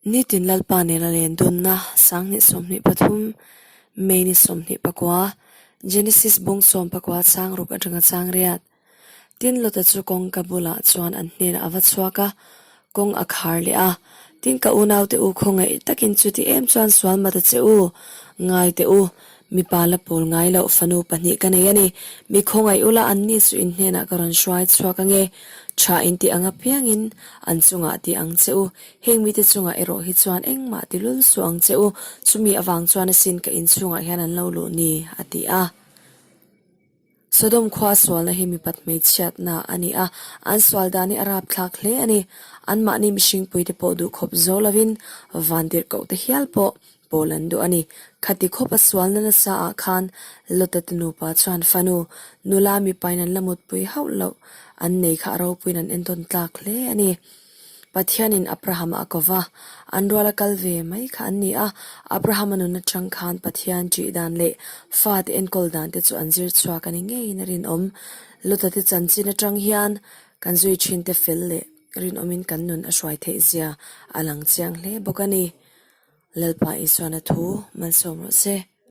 Nitin Lalpa nena len dunna 2023, May ni 29, Genesis bung 19 chang ruk atanga chang riat. Tin Lota chu kawngka bulah chuan an hnenah a va chhuak a, kawng a khar leh a. Tin ka unaute u khawngaih takin chuti em chuan sual mat a che u, ngai teh u, mipa la pawl ngai loh fanu pahnih ka nei a ni. Mi khawngaih ula anni chu in hnenah ka rawn hruai chhuak ange, tha in tih ang apiangin an chungah tih ang che u, heng mite chungah erawh hi chuan engmah ti lul suh ang che u, chumi avang chuan asin ka inchhungah hian an lo luh ni, a ti a. Sodom khua sualna hi mipat hmeichhiatna a ni a, an sual dan hi a rapthlak hle a ni. Anmahni mihringpuite pawh duhkhawp zo lovin vantirhkoh te hial pawh pawl an duh a ni. Khati khawpa sualna nasa ah khan Lota te nupa chuan fanu, nula mipain an la mutpui hauh loh an nei kha a ropuiin an entawn tlak hle a ni. Pathianin Abrahama a ko va, an ruala kal ve mai kha an ni a. Abrahama nun atang khan Pathian ṭih dan leh fate enkawl dan te chu an zir chhuak a ni ngeiin a rinawm. Lota te chanchin atang hian kan zui ṭhin te fel leh rinawmin kan nun a hruai theih zia a lang chiang hle bawk a ni. Lalpa Isuana thu malsawm rawh se.